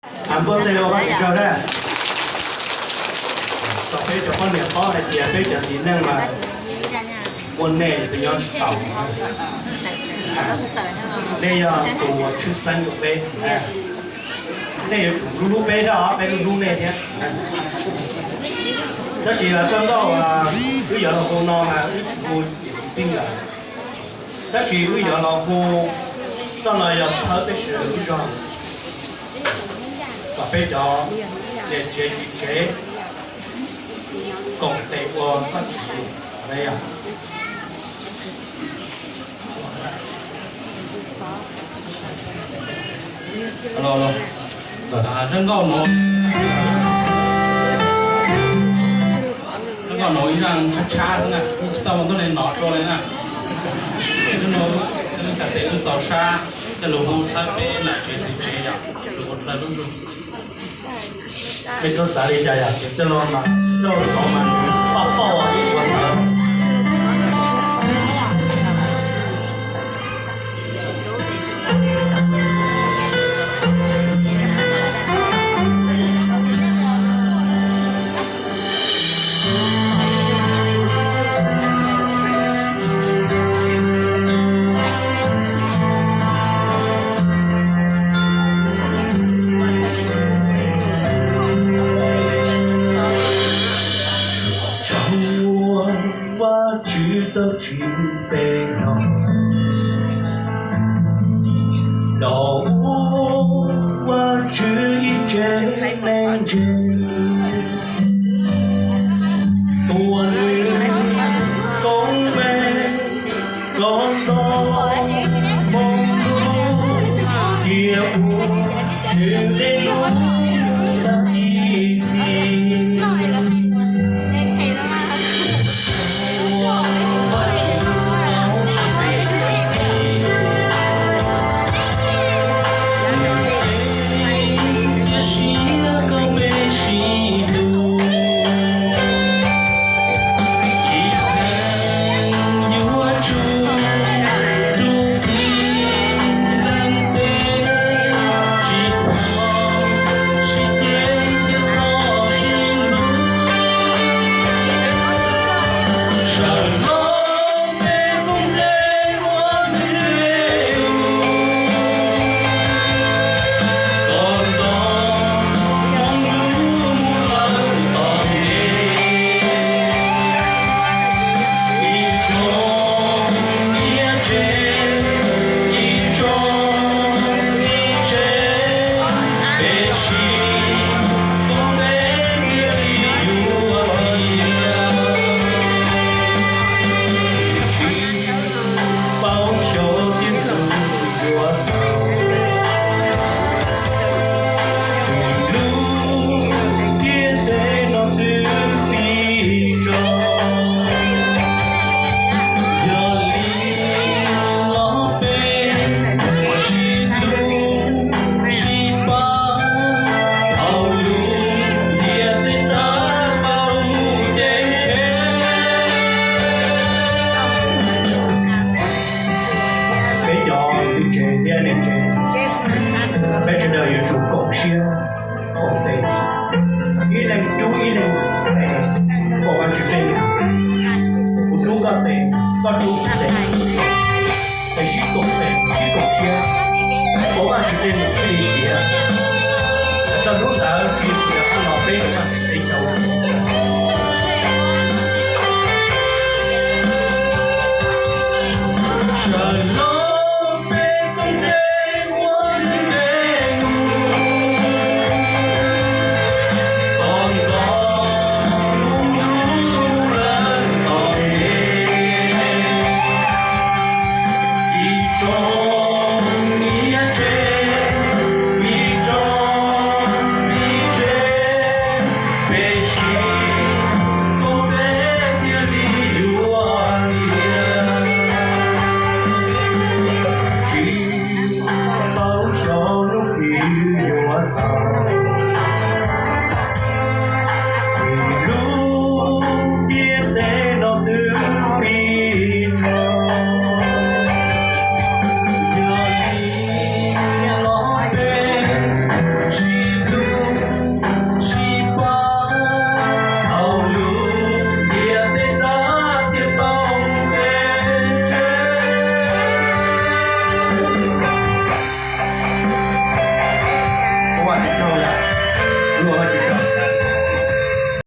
Npuaj tes ua Vajtswv tsaug na. Tau peb cov poj niam paub hais tias peb cov txiv neej mas muaj nej nyob tsis tau. Nej yog tus uas tshwj xeeb rau peb. Nej yuav tsum hlub hlub peb thiab os, peb hlub hlub nej thiab. Tab sis txoj nkauj wb yuav los hu no mas wb tsis hu yim txij nkawm, tab sis wb yuav los hu txoj no yog thawb peb sawv daws lub zog kom peb cov niam tsev txiv tsev koom tes ua Vajtswv. Zaj nkauj no, zaj nkauj no ib zaj tshab tshab xwb na, yeej tsis tau muaj tuab neeg nov dua li na. Xav tes wb txaus sab coj lug hu txhawb peb nam tsev txiv tsev yom, lug ua dlawg lub ntuj. Mej tub xav li cas yom, ces coj lug mas, coj lug tod mas, paj poj ua ntawd. Tsaug ua Vajtswv tau tsim peb no, los ua Vajtswv ib tsev neeg ntse, tuav nws koob meej kom nto moo lug, cia ua nws dej lug tag ib txhis. Peb cov txiv tsev thiab niam tsev, peb sawv daws yuav tsum koom siab koom tes, ib leeg rub ib leeg tes, kom Vajtswv tej num. Kuv rub koj tes, koj rub kuv tes, es sib koom tes sib koom siab, kom Vajtswv tej num thiaj li tiav. Txog hnub ntawd Yexus yuav rov qab los peb yuav muaj tseeb teb chaws.